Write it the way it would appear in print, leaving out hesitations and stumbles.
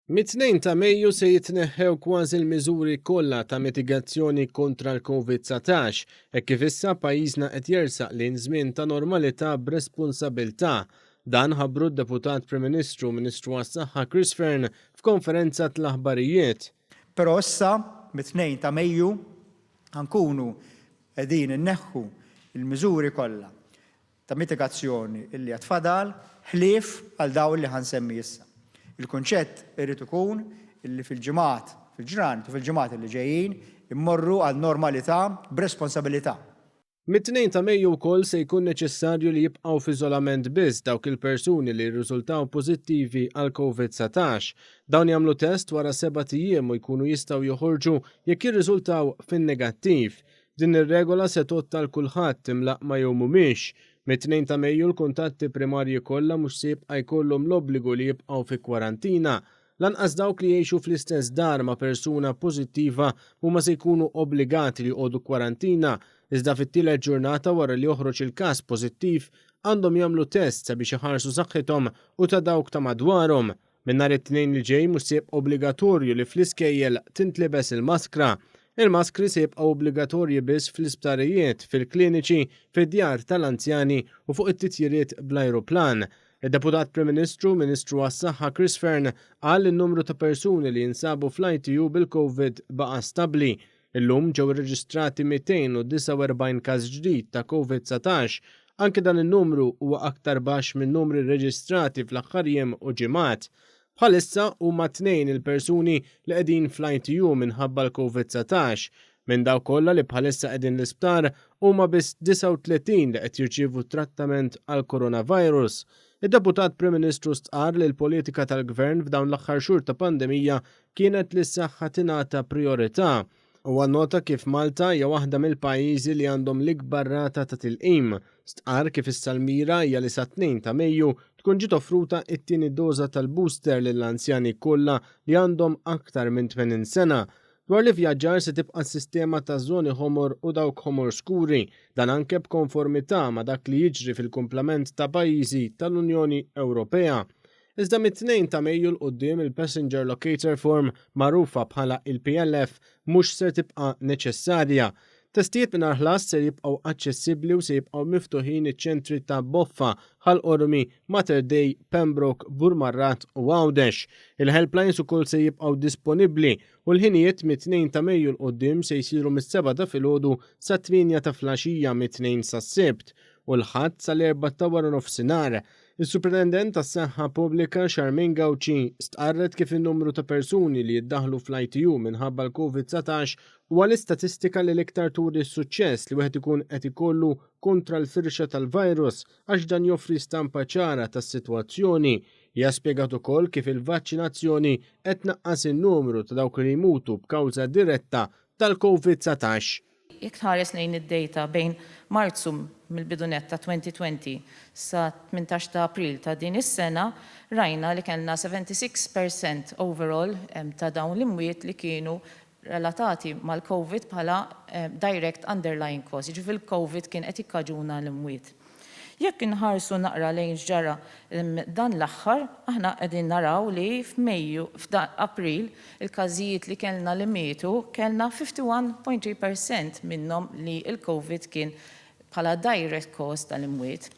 Mit-Tnejn ta' Mejju se jitneħħew kważi l-miżuri kollha ta' mitigazzjoni kontra l-Covid 19, hekk kif issa pajjiżna qed jersaq lejn żmien ta' normalità b'responsabilità. Dan ħabbru d-Deputat Prim Ministru u Ministru għas-Saħħa Chris Fearne f'konferenza tl-aħbarijiet. Però issa, mit-Tnejn ta' Mejju, ħa nkunu qegħdin inneħħu l-miżuri kollha ta' mitigazzjoni li għad fadal, ħlief għal dawn li ħa nsemmi issa. Il-kunċett irid ikun li fil-ġimgħat, fil-ġranet u fil-ġimgħat li ġejjin immorru għal normalità b'responsabilità. Mit-Tnejn ta' Mejju wkoll se jkun neċessarju li jibqgħu f'iżolament biss dawk il-persuni li jirriżultaw pożittivi għall-Covid 19. Dawn jagħmlu test wara sebat ijiem u jkunu jistgħu joħorġu jekk jirriżultaw fin-negattiv. Din ir-regola se tgħodd għal kulħadd, imlaqqma jew mhumiex. Mit-Tnejn ta' Mejju l-kuntatti primarji kollha mhux se jibqa' jkollhom l-obbligu li jibqgħu fi kwarantina. Lanqas dawk li jgħixu fl-istess dar ma' persuna pożittiva mhuma se jkunu obbligati li joqogħdu kwarantina, iżda fit-tielet ġurnata wara li joħroġ il-każ pożittiv għandhom jagħmlu test sabiex iħarsu saħħithom u ta' dawk ta' madwarhom. Minn nhar it-Tnejn li ġej mhux se jibqa' obbligatorju li fl-iskejjel tintlibes il-maskra. Il-maskri se jibqgħu obbligatorji biss fl-isptarijiet, fil-kliniċi, fid-djar tal-anzjani u fuq it-titjiriet bl-ajruplan. Id-Deputat Prim Ministru u Ministru għas-Saħħa Chris Fearne qal li n-numru ta' persuni li jinsabu fl-ITU bil-Covid baqa' stabbli. Illum ġew irreġistrati 249 każ ġdid ta' Covid 19. Anke dan in-numru huwa aktar baxx min-numri rreġistrati fl-aħħar jiem u ġimgħat. Bħalissa huma tnejn il-persuni li qegħdin fl-ITU minħabba l-Covid 19. Minn dawk kollha li bħalissa qegħdin l-isptar huma biss 39 li qed jirċievu trattament għall-coronavirus. Id-Deputat Prim Ministru stqarr li l-politika tal-Gvern f'dawn l-aħħar xhur ta' pandemija kienet li s-saħħa tingħata prijorità. Huwa nnota kif Malta hija waħda mill-pajjiżi li għandhom l-ikbar rata ta' tilqim. Stqarr kif issa l-mira hija li sat-Tnejn ta' Mejju tkun ġiet offruta t-tieni doża tal-booster lill-anzjani kollha li għandhom aktar minn 80 sena. Dwar l-ivvjaġġar se tibqa' s-sistema ta' żoni ħomor u dawk ħomor skuri, dan anke b'konformità ma' dak li jiġri fil-kumplament ta' pajjiżi tal-Unjoni Ewropea. Iżda mit-Tnejn ta' Mejju 'l quddiem il-Passenger Locator Form magħrufa bħala il-PLF mhux ser tibqa' neċessarja. Testijiet mingħajr ħlas ser jibqgħu aċċessibbli u se jibqgħu miftuħin iċ-ċentri ta' Boffa, Ħal Qormi, Mater Dei, Pembroke, Burmarrad u Għawdex. Il-helplines ukoll se jibqgħu disponibbli u l-ħinijiet mit-Tnejn ta' Mejju 'l quddiem se jsiru mis-sebgħa ta' filgħodu sat-tmienja ta' flaxija mit-Tnejn sas-Sibt u l-Ħadd sal-erbgħa ta' waranofsinhar. Is-Supretendent tas-Saħħa Pubblika Charmaine Gauci stqarret kif in-numru ta' persuni li jiddaħħlu fl-ITU minħabba l-Covid 19 huwa l-istatistika li l-iktar turi s-suċċess li wieħed ikun qed ikollu kontra l-firxa tal-virus għax dan joffri stampa ċara tas-sitwazzjoni. Hija spjegat ukoll kif il-vaċċinazzjoni qed tnaqqas in-numru ta' dawk li jmutu b'kawża diretta tal-Covid 19. Jekk tħares lejn id-data bejn Marzu mill-bidu nett ta' 2020 sa 18 ta' April ta' din is-sena, rajna li kellna 76 per cent overall ta' dawn l-imwiet li kienu relatati mal-Covid bħala direct underlying cause, jiġifieri l-Covid kien qed jikkaġuna l-imwiet. Jekk inħarsu naqra lejn x'ġara dan l-aħħar, aħna qegħdin naraw li f'Mejju, f'April, il-każijiet li kellna li mietu, kellna 51.3 per cent minnhom li l-Covid kien bħala direct cause tal-imwiet.